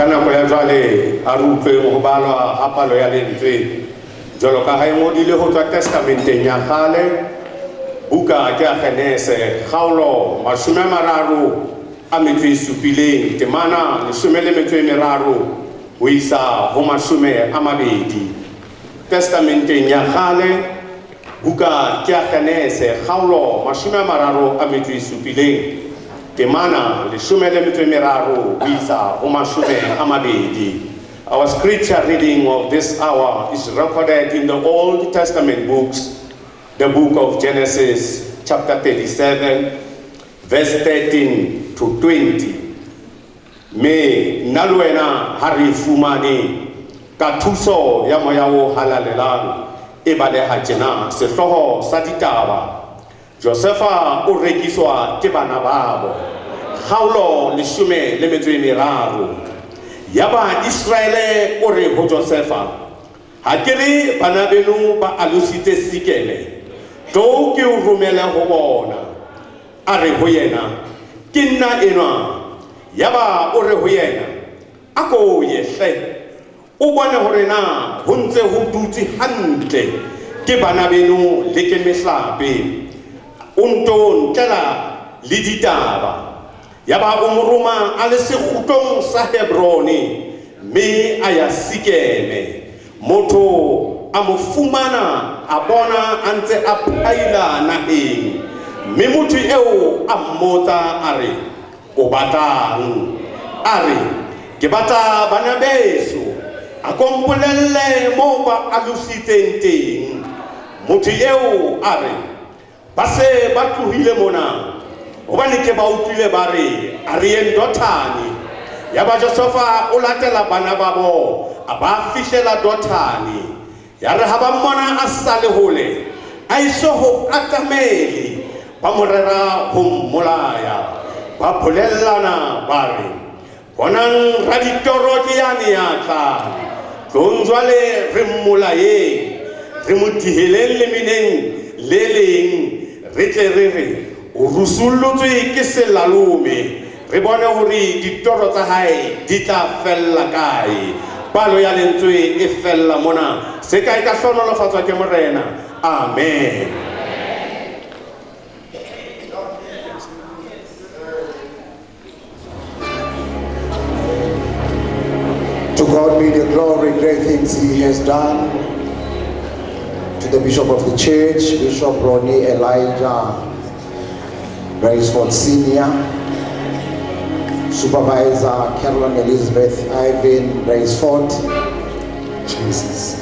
Ka nako ya jwale a re utlweng ho balwa ha palo ya lentswe jwalo ka ha e ngodile ho tswa testamenteng ya kgale, buka ke ya Genese, kgaolo 37, temana 13 ho isa ho 20. Testamenteng ya kgale, buka ke ya Genese, kgaolo 37, temana 13 ho isa ho 20. Our scripture reading of this hour is recorded in the Old Testament books, the book of Genesis, chapter 37, verse 13 to 20. Me nna le wena ha re e fumane ka thuso ya moya o halalelang e baleha tjena sehlooho sa ditaba Josefa o rekiswa ke bana babo. Kgaolo 13. Yaba Iseraele o re ho Josefa, Ha ke re bana beno ba alositse Sikeme, tloo ke o romele ho bona. A re ho yena, Ke nna enwa. Yaba o re ho yena, A ko ye hle, o bone hore na ho ntse ho dutse hantle ke bana beno le ke mehlape, o nto ntlela le ditaba. Yaba o mo roma a le sekgutlong sa Hebrone, mme a ya Sikeme. Motho a mo fumana, a bona a ntse a phaila naheng, mme motho eo a mmotsa, a re, O batlang? A re, Ke batla bana beso, a ko mpolelle moo ba alositseng teng. Motho eo a re, Ba se ba tlohile mona, hobane ke ba utlwile ba re, A re yeng Dothane. Yaba Josefa o latela bana babo, a ba fihlela Dothane. Yare ha ba mmona a sa le hole, a eso ho atamele, ba mo rera ho mmolaya. Ba bolellana, ba re, Bonang, raditoro ke yane ya tlang. Tlong jwale re mmolayeng, re mo diheleng lemeneng le leng, re tle re re, O rusullotswe ke selalome, re bone hore ditoro tsa hae di tla fella kae. Palo ya lentswe e fella mona. Se ka e ka hlohonolofatswa ke Morena. Amen. To God be the glory, great things he has done. To the Bishop of the Church, Bishop Ronnie Elijah Raisford Sr., Supervisor Carolyn Elizabeth Ivan Raisford, Jesus,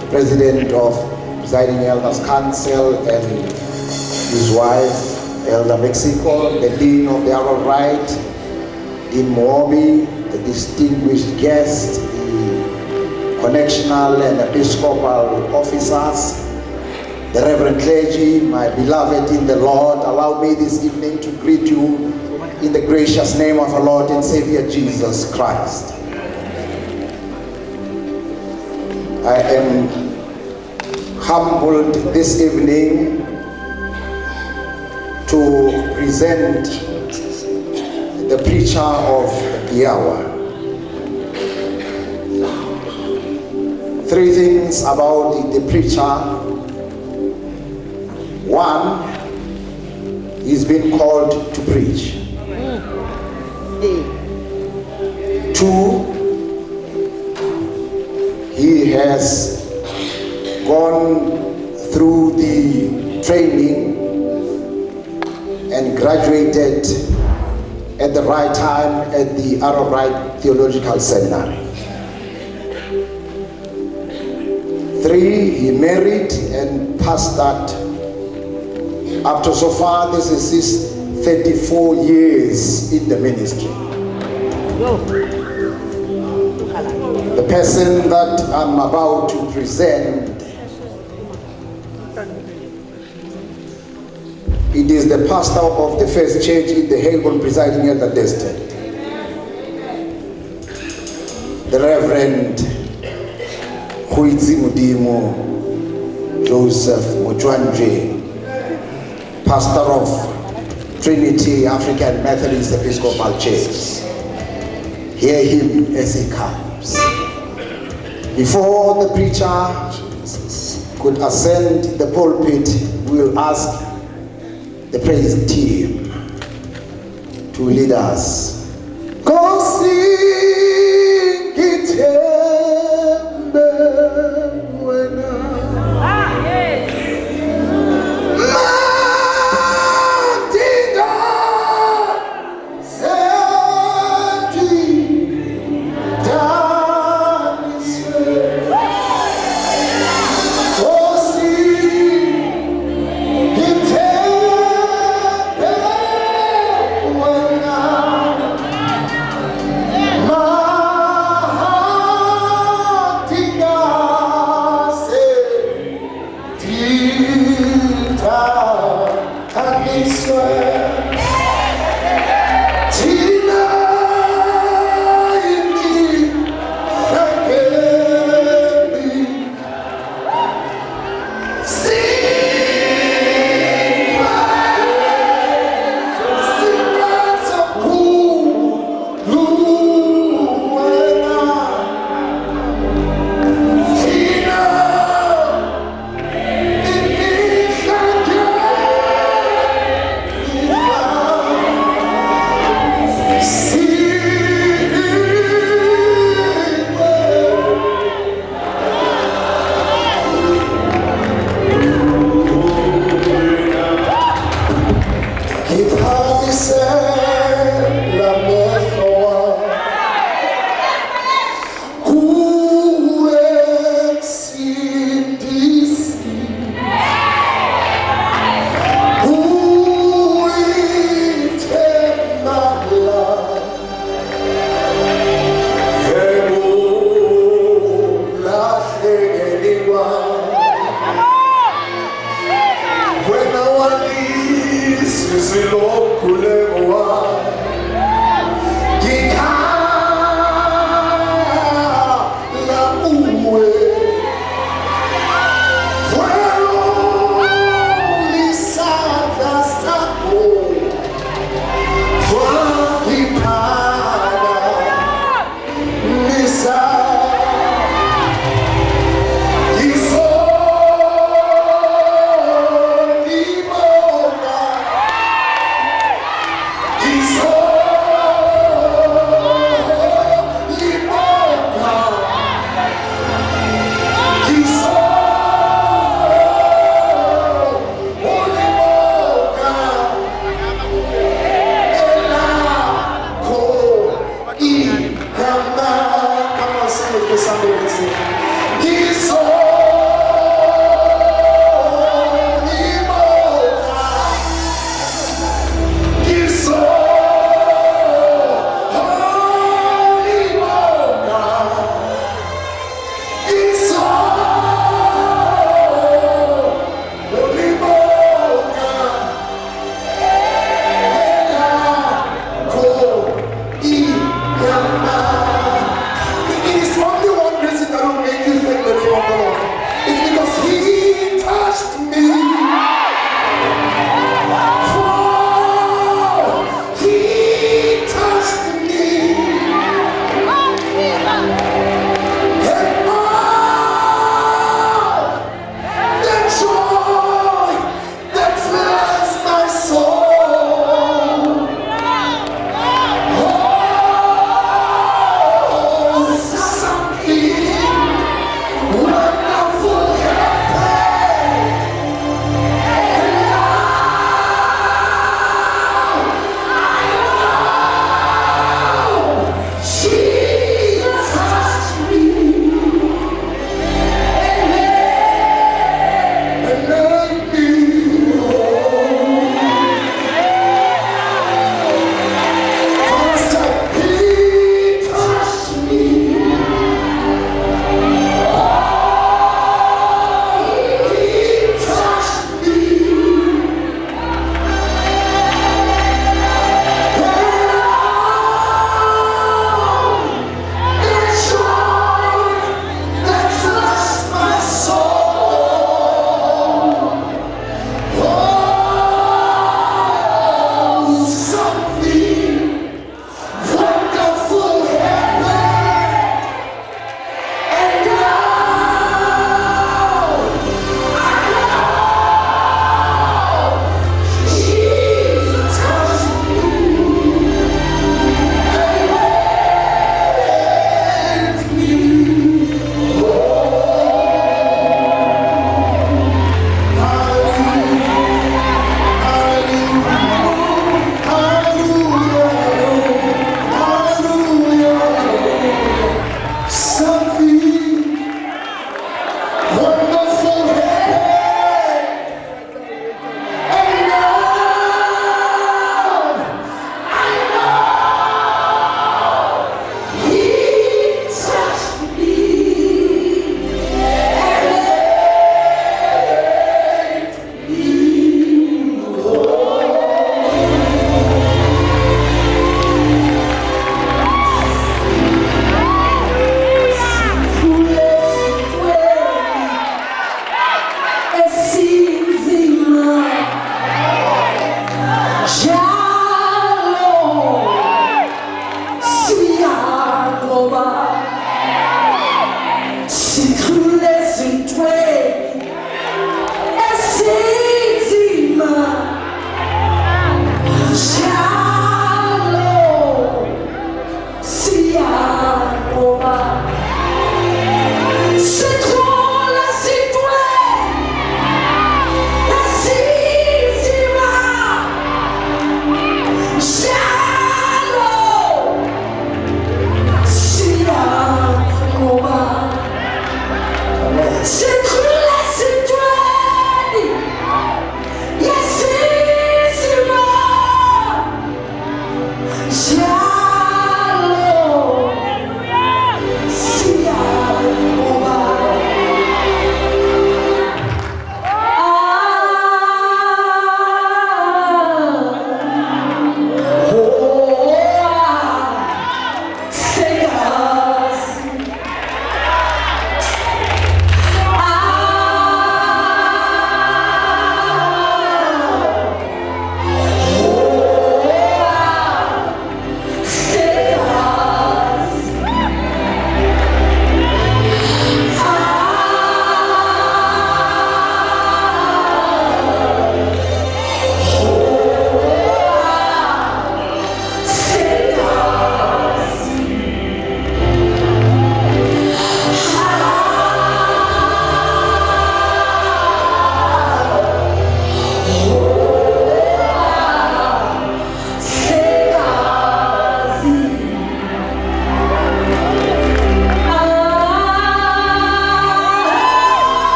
the President of Presiding Elders Council and his wife, Elder Mexico, the Dean of the Harold Wright, Dean Mobi, the distinguished guests, the connectional and episcopal officers, the Reverend clergy, my beloved in the Lord, allow me this evening to greet you in the gracious name of our Lord and Savior Jesus Christ. I am humbled this evening to present the preacher of the hour. Three things about the preacher. One, he's been called to preach. Two, he has gone through the training and graduated at the right time at the Arab Wright Theological Seminary. Three, he married and pastored. Up to so far, this is his 34 years in the ministry. The person that I'm about to present, it is the pastor of the first church in the Heilbron Presiding Elder District, the Reverend Goitsemodimo Joseph Mojwanje, pastor of Trinity African Methodist Episcopal Church. Hear him as he comes. Before the preacher could ascend the pulpit, we will ask the praise team to lead us. Nkosi ngithembe wena. It is only one reason that will make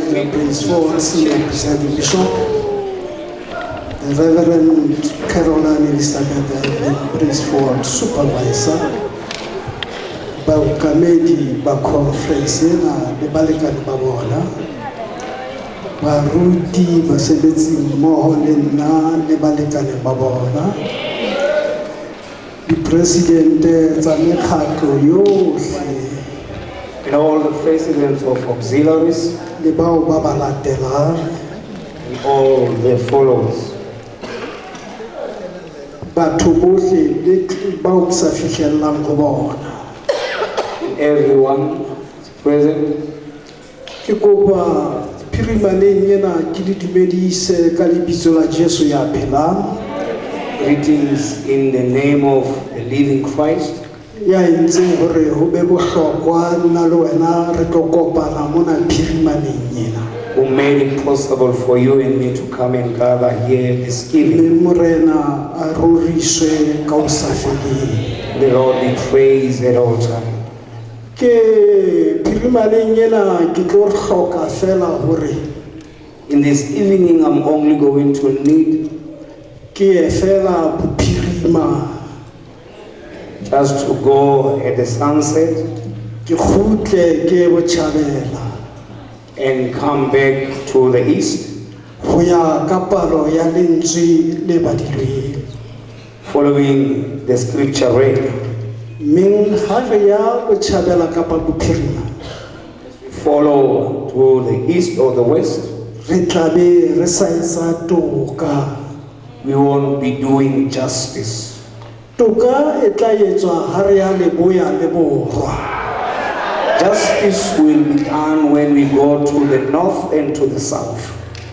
Elijah Brailsford, Senior Presiding Bishop, the Reverend Caroline Elizabeth Irving Brailsford, Supervisor, baokamedi ba conference ena le balekane ba bona, baruti, basebetsi mmoho le nna le balekane ba bona, dipresidente tsa mekgatlo yohle And all the presidents of auxiliaries le bao ba ba latelang, and all their followers, batho bohle le bao ke sa fihlellang ho bona. And everyone is present. Ke kopa phirimaneng ena ke le dumedise ka lebitso la Jesu ya phelang, Greetings in the name of the living Christ, ya entseng hore ho be bohlokwa nna le wena re tlo kopana mona phirimaneng ena. Who made it possible for you and me to come and gather here this evening. Mme Morena a roriswe ka ho sa feleng. The Lord be praised at all times. Ke phirimaneng ena ke tlo hloka fela hore In this evening, I'm only going to need ke ye fela bophirima, just to go at the sunset ke kgutle ke ye botjhabela, and come back to the east, ho ya ka palo ya lentswe le badilweng. Following the scripture read. Mmeng ha re ya botjhabela kapa bophirima, Follow to the east or the west, re tla be re sa etsa toka. We won't be doing justice. Toka e tla etswa ha re ya leboya le borwa. Justice will be done when we go to the north and to the south.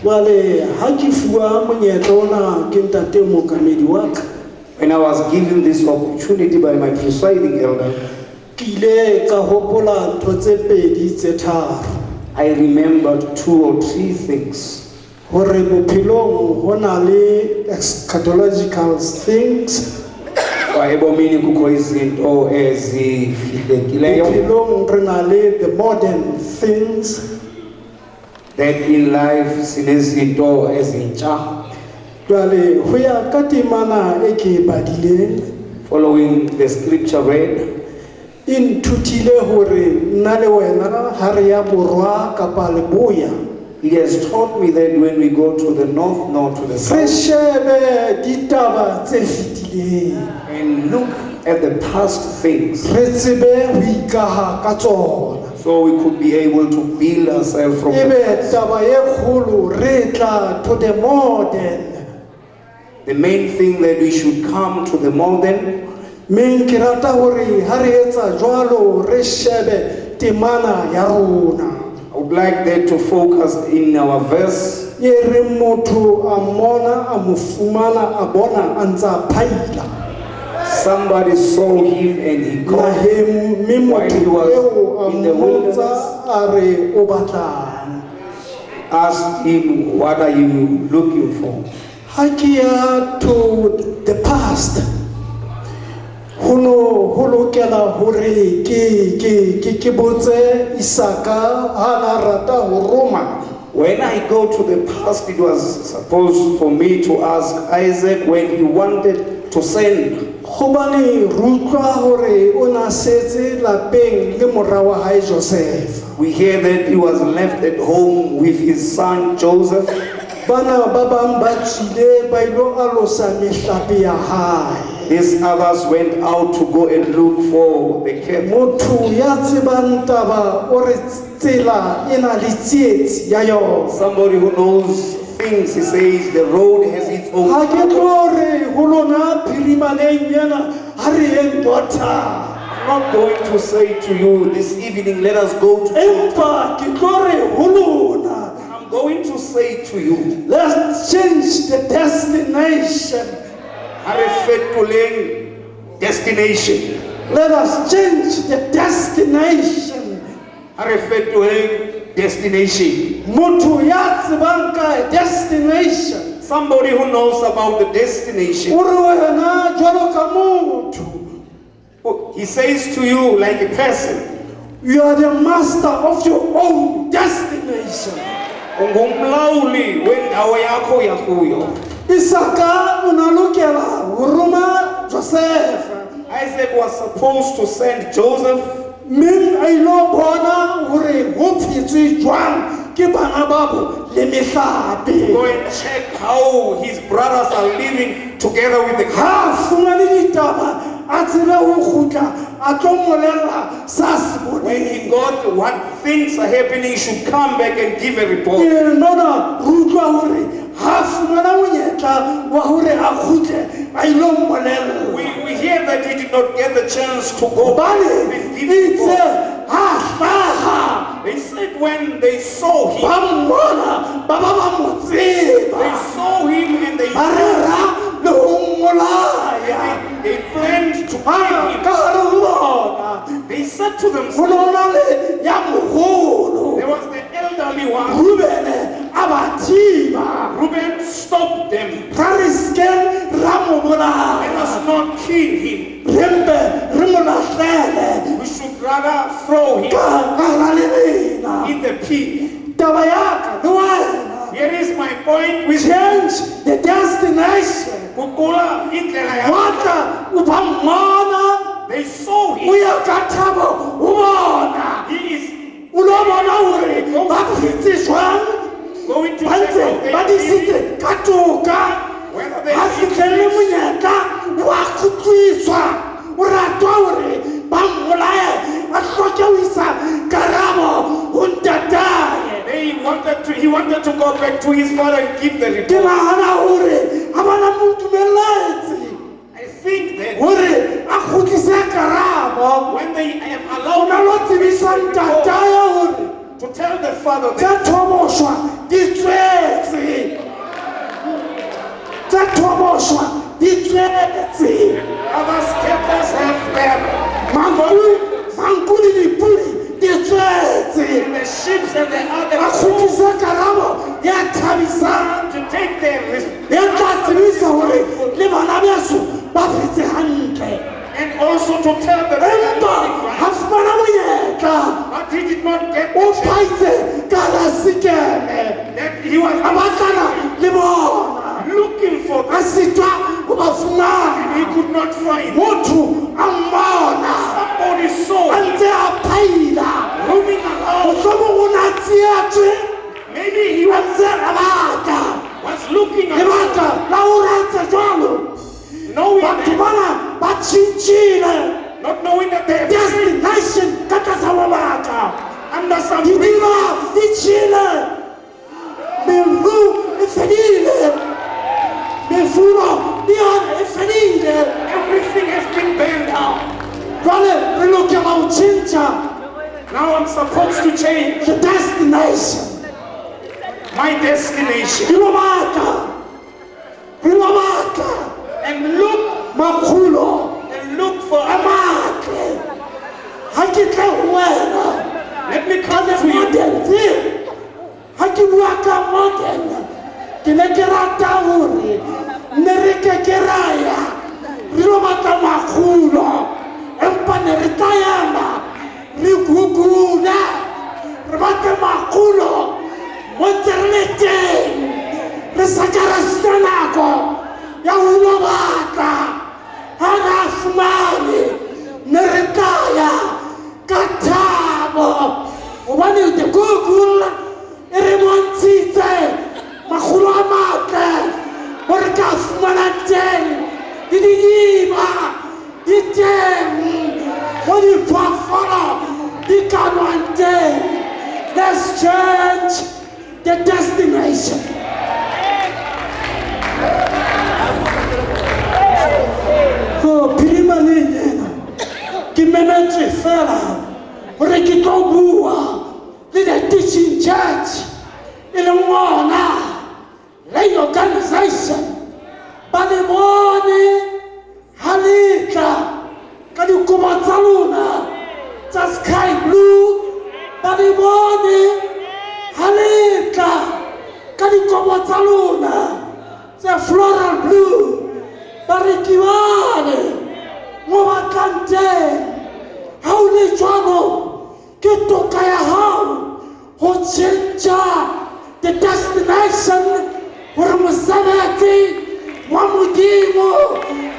Jwale ha ke fuwa monyetla ona ke ntate mookamedi wa ka, When I was given this opportunity by my presiding elder, ke ile ka hopola ntho tse pedi tse tharo, I remembered two or three things. Hore bophelong ho na le eschatological things. Kwa ebomini kukho izinto ezifihlekileyo, Bophelong re na le the modern things. That in life sinezinto ezintsha. Jwale ho ya ka temana e ke e badileng, Following the scripture read, e nthutile hore nna le wena ha re ya borwa kapa leboya, it has taught me that when we go to the north nor to the re south shebe ditaba tse fetileng, and look at the past things, re tsebe ho ikaha ka tsona. So we could be able to build ourselves from the Ebe taba e kgolo re tla to the modern. The main thing that we should come to the modern. Mme ke rata hore ha re etsa jwalo re shebe temana ya rona, I would like that to focus in our verse, e re motho a mmona a mo fumana a bona a ntse a phaila Somebody saw him and he called naheng, mme while he motho was eo a in the mmotsa wilderness. a re o batlang? Asked him, "What are you looking for?" Ha ke ya to the past, ho no ho lokela hore ke botse Isaka ha na rata ho roma. When I go to the past, it was supposed for me to ask Isaac when he wanted to send. Hobane re utlwa hore o na setse lapeng le mora wa hae Joseph. We hear that he was left at home with his son Joseph. Bana ba bang ba tswile ba ilo alosa mehlape ya hae. These others went out to go and look for the cattle. Motho ya tsebang taba o re tsela e na le tsietsi ya yona. Somebody who knows things, he says the road has its own. Ha ke tlo re ho lona phirimaneng ena ha re yeng Dothan. I'm not going to say to you this evening, let us go to. Empa ke tlo re ho lona, I'm going to say to you, let's change the destination. Ha re fetoleng destination. Let us change the destination. Ha re fetoleng destination. Motho ya tsebang ka destination, Somebody who knows about the destination, o re wena jwalo ka motho, he says to you like a person, you are the master of your own destination. Ungumlawuli wendawo yakho yakuyo. Isaka o na lokela ho roma Josefa. Isaac was supposed to send Joseph Mme a ilo bona hore ho phetswe jwang ke bana babo le mehlape. go and check how his brothers are living together with the Ha a fumane ditaba a tsebe ho kgutla a tlo mmolella sa se When boneng. he got what things are happening, he should come back and give a report. Ke mona re utlwa hore ha a fumana monyetla wa hore a kgutle a ilo mmolella. We hear that he did not get the chance to go back Hobane and give itse report. ha hlaha They said when they saw him, ba mmona ba ba ba mo they tseba saw him and they, ba rera le ho mmolaya. they planned to Ha kill him. ka hare ho bona They said to ho themselves, no na le ya moholo there was the elderly one. Rubene a ba thiba. Reuben stopped them. Ra re se ra mo Let bolaya, us not kill him. re mpe re mo lahlele We should rather throw him ka ka hara lebela. in the pit. Taba ya ka le wena, Here is my point with change the destination. Guqula indlela yakho. Wa tla o ba mmona They saw o him. ya ka thabo ho bona. He is O lo bona hore ba phetse jwang, going to ba check ntse how they ba are disitse living, ka toka. whether they Ha are fihlelle monyetla wa kgutliswa, o ratwa hore ba mmolaye a hloke ho isa karabo ho ntatae. They wanted to, he wanted to go back to his father and give the Ke report. nahana hore ha bana mo dumelletse I think that hore a kgutlise karabo. when they have O allowed na lo tsebisa ntatae hore to tell the father tse that thoboshwa di tswetse, tse thoboshwa di tswetse. other scatters have their Manku manku le dipudi di tswetse. and the sheep and the other A kgutlise karabo ya thabisang, to take their risk ya tla tsebisa hore le bana beso ba phetse hantle. and also to tell the Empa ha fumana monyetla, but he did not get o the chance phaitse ka hara sekeme, that he was a batlana le bona, looking for a them. sitwa ho ba fumana. He could not find. Motho a mmona Somebody saw a him ntse a phaila, roaming around. mohlomong o na tsietswe, Maybe he a was, ntse a batla. was looking around, Lebaka la hore a etse jwalo, knowing batho that, bana ba tjhentjhile not knowing that they have destination ka tlasa mabaka. under some Didiba di tjhele, meru e fedile, mefulo le yona e fedile. everything has been burned out. Jwale re lokela ho tjhentjha Now I'm supposed to change the destination. my destination Re lo batla, re lo batla and look makgulo and look for a matle. Ha ke tle ho wena Let me ka come the to you. modern thing. Ha ke bua ka modern, ke ne ke rata hore ne re ke ke ra ya re lo batla makgulo, empa ne re tla ema re google re batle makgulo mo ntse re le teng, re sa ka ra senya nako ya ho lo batla. Ha re a fumane, ne re tla ya ka thabo hobane the Google e re bontshitse makgulo a matle mo re ka fumanang teng le didiba di teng mo diphoofolo di ka nwang teng. Let's change the destination. Oh, phirimaneng ena ke memetswe fela hore ke tlo bua le the teaching church e leng ona lay organization. Ba le bone ha le tla ka dikobo tsa lona tsa sky blue, ba le bone ha le tla ka dikobo tsa lona tsa floral blue, ba re ke bane mo batlang teng. Ha o le jwalo, ke toka ya hao ho tjhentjha the destination hore mosebetsi wa Modimo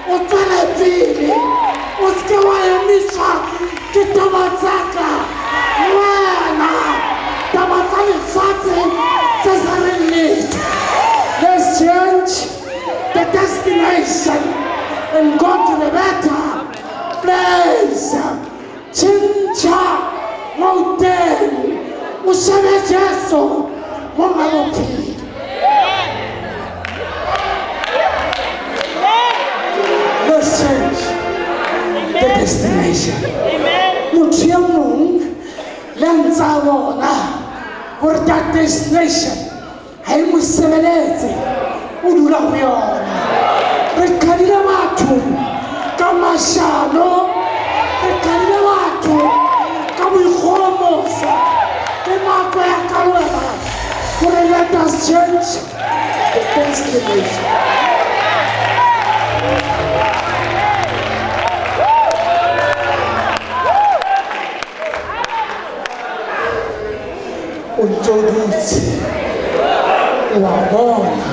o tswele pele. O seke wa emiswa ke taba tsa ka wena, taba tsa lefatshe tse sa reng letho. Let's change the destination and go to the better place. Tjhentjha mo o teng, o shebe Jesu monga bophelo. Let's change the destination. Motho e mong le a ntsa bona hore that destination ha e mo sebeletse, o dula ho yona. Re qadile batho ka mashano, re qadile batho ka boikgohomoso. Ke nako ya ka le wena hore let us change the destination. O ntso dutse wa bona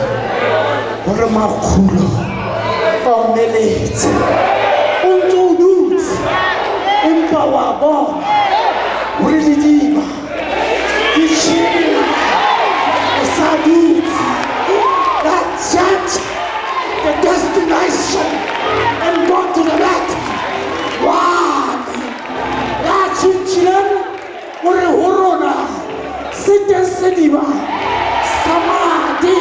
hore makgulo a omeletse, o ntso o dutse empa wa bona hore didiba di tjhele, o sa dutse. Let's change the destination and go to the better one. Ya tjhentjhileng hore ho rona se teng sediba sa madi,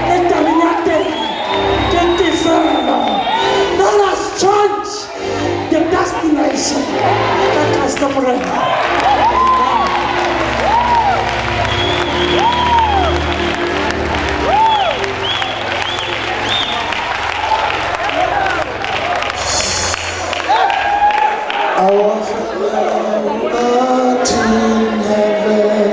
le tabeng ya teng ke tefelo. Let us change the destination ka Kreste Morena. Our Father who art in heaven,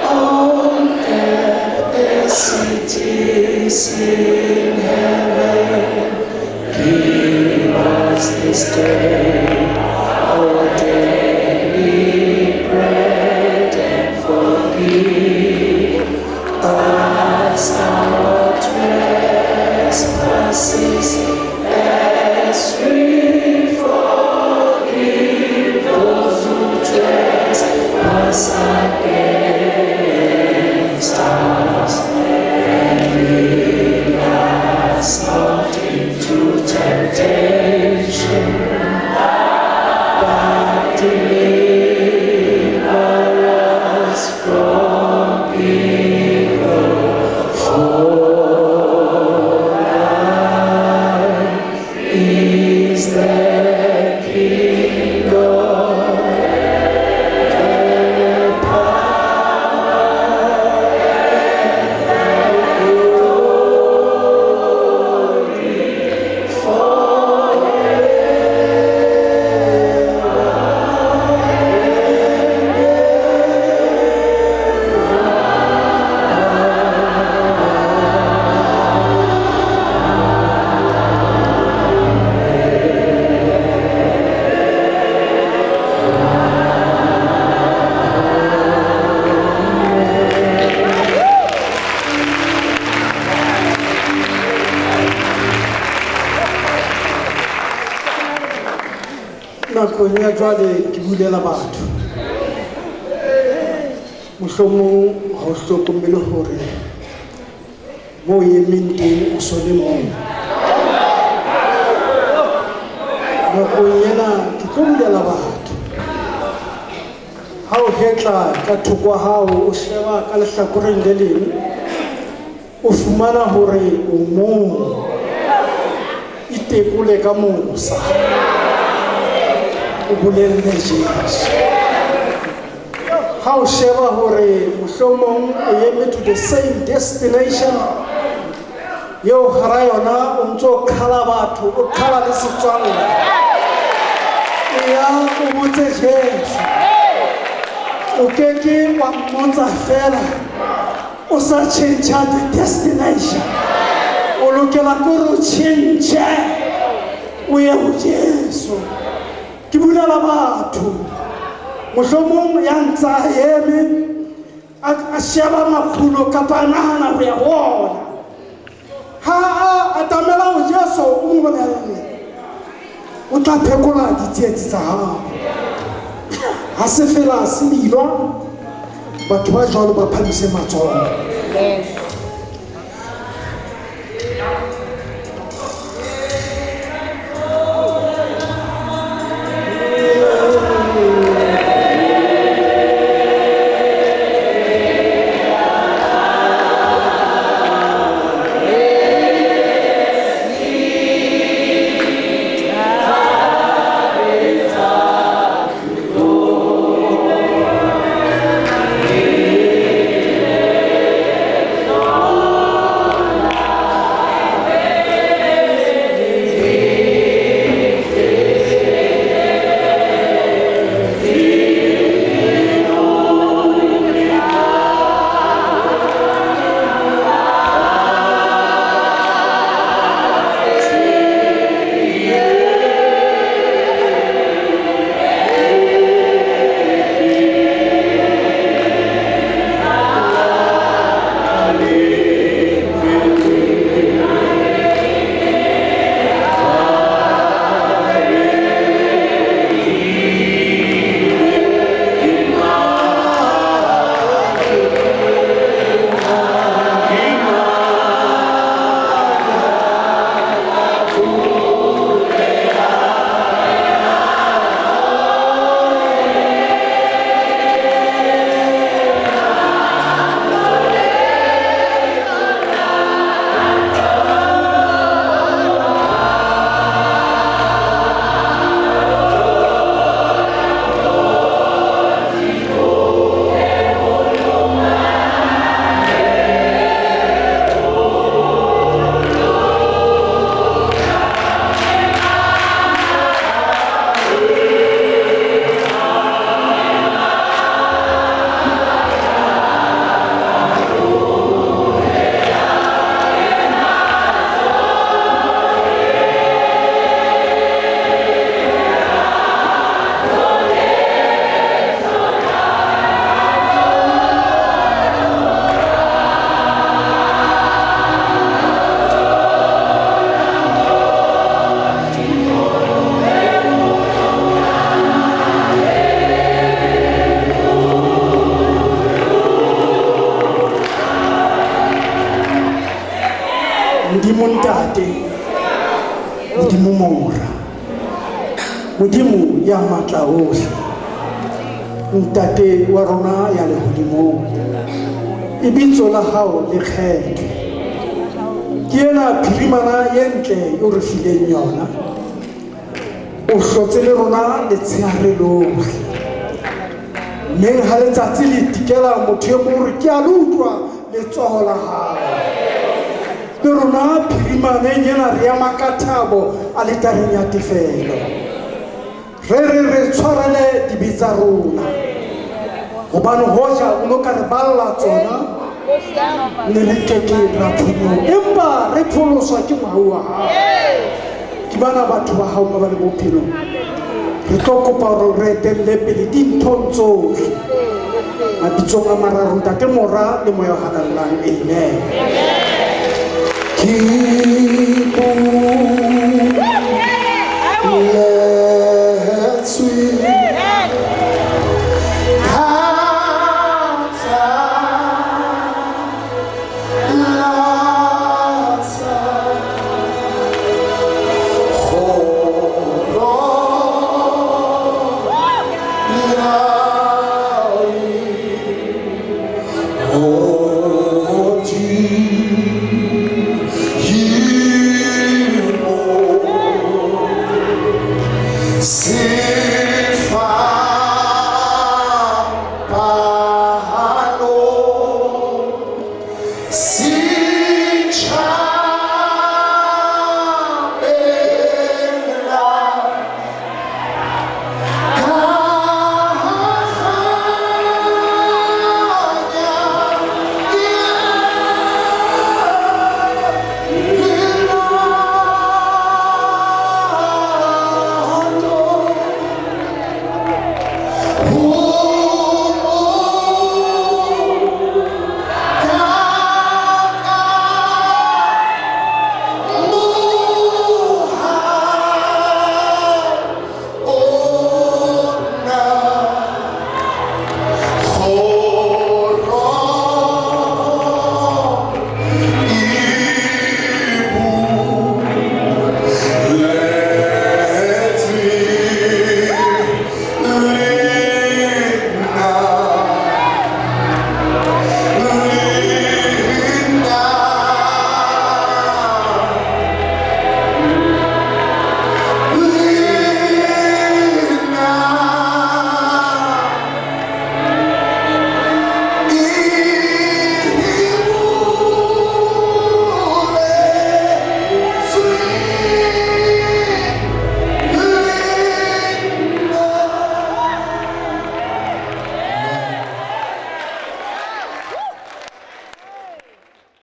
on earth as it is in heaven, give us this day our daily bread, and forgive us our trespasses as we forgive those who trespass against us. And lead us not into temptation, but deliver us from evil. For thine is the kingdom, the power, and the glory forever. Nakong ya jwale ke bulela batho. Mohlomong ha o hlokomele hore mo o emeng teng o so le mong. Nakong ena ke tlo bulela batho. Ha o hetla ka thoko ha hao, o sheba ka lehlakoreng le leng, o fumana hore o mong. Itekole ka mosa, o bolelle Jesu. Ha o sheba hore mohlomong o eme to the same destination eo hara yona o ntso qhala batho, o qhala le setswalle, eya o botse Jesu. O keke wa mmotsa fela o sa tjhentjha the destination. O lokela ke hore o tjhentjhe o ye ho Jesu. Ke bulela batho. Mohlomong ya ntsa eme a sheba makgulo kapa a nahana ho ya ho ona. Ha a atamela ho Jesu o mo bolelle. O tla phekola ditsietsi tsa hao. Ha se fela se bilwa, batho ba jwalo ba phamise matsoho. Modimo Ntate, Modimo Mora, Modimo ya matla ohle, Ntate wa rona ya lehodimong, lebitso la hao le kgethwe. Ke ena phirimana ye ntle o re fileng yona. O hlotse le rona letshehare lohle. Mmeng ha letsatsi le tikela motho e mong re ke a le utlwa letsoho la hao. Le rona phirimaneng ena re ema ka thabo aletareng ya tefelo. Re re re tshwarele dibe tsa rona. Hobane hoja o no ka re balla tsona, ne re keke ra phonyoha. Empa re pholoswa ke mohau wa hao. Ke bana batho ba hao ba ba le bophelong. Re tlo kopa hore re etelle pele dinthong tsohle. Mabitsong a mararo, Ntate, Mora le Moya o Halalelang. Amen. Keep on.